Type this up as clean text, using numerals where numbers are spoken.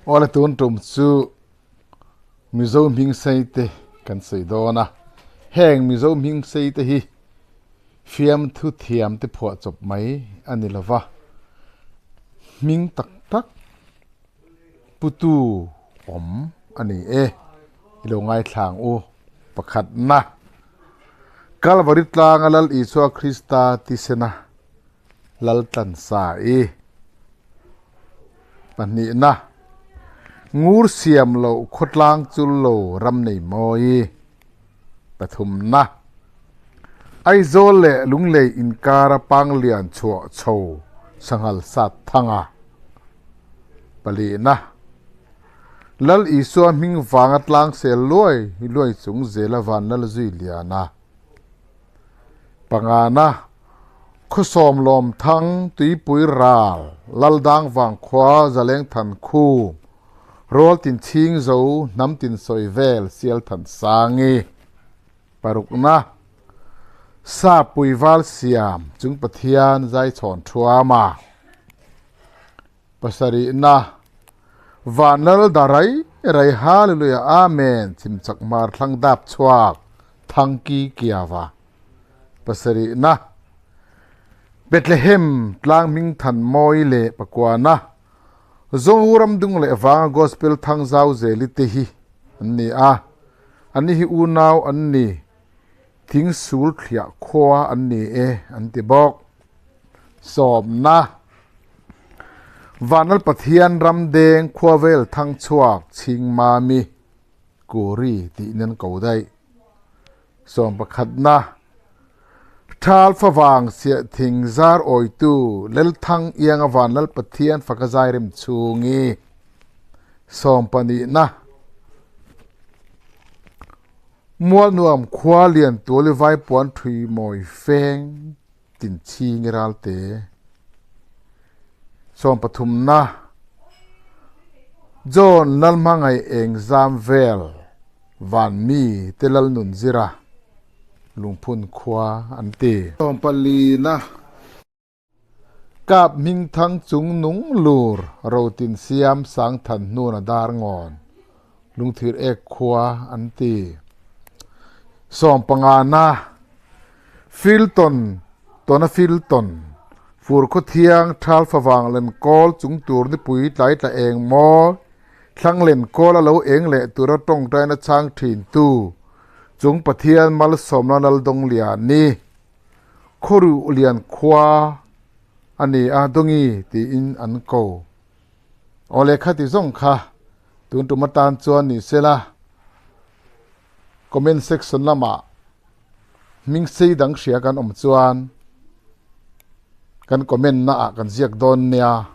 Awle tun tum chu Mizo hming sei te kan sawi dawn a, heng Mizo hming sei te hi fiamthu thiam te phuah chawp mai a ni lova, hming tak tak putu awm a ni e, i lo ngaithla ang u pakhatna. Kalvari tlanga Lal Isua Krista tisena Lal tlansa i pahnihna ngur siam loh khawtlang chul lo ram nei mawi pathumna Aizawl leh Lunglei inkara Panglian chhuah chho Sanghal sat thanga palihna Lal Isua hming vanga tlang sel luai luai chung zela van Lal zui liana pangana Khawsawm lawm thang tuipui ral Lal dang vang khua zaleng than khu Rawl tin chhing zo hnam tin sawi vel sial than sangi parukna Sa pui val siam chung Pathian zai chhawn thuama Pasarihna Van Lal da rai rai Hallelujah Amen Chimchak hmar thlang dap chhuak Thangki Kiava Pasarihna Bethlehem tlang hming than mawi leh pakuana Zoram dung leh vanga Gospel thang zau zeli te hi an ni a, an ni hi unau an ni, thing sul thliah khua an ni e an ti bawk. Sawmna Vanlal Pathian ram deng khuavel thang chhuak chhing mami Kuri tih nen ko daih. Sawm pakhatna, Thal favang siah thing zar awitu Lelthang ianga Vanlal Pathian faka zai rem chhungi. Sawm pahnihna, Mual nuam khua lian tuali vai puan thui mawi feng tin chhingi ralte. Sawm pathumna, John Lalhmangaih eng zam vel van mi te Lalnun zira lungphun khua an ti. Sawm palina, Kap hmingthang chung nung lur rotin siam sang than hnuna dar ngawn lungthir ek khua an ti. Sawm pangana, Filton tawna Filton, fur khaw thiang thal favang len kawl chung tur nipui tlai tla eng maw, thlang len kawl a lo eng leh tura tawngtaina chhang thin tu chung Pathian malsawmna Laldawng lian ni Khawruh lian khua a ni a Dawngi tiin an ko. Aw lehkha ti zawng kha tun tum atan chuan ni sela comment section lamah hming sei dang hria kan awm chuan kan comment naah kan ziak dawn nia.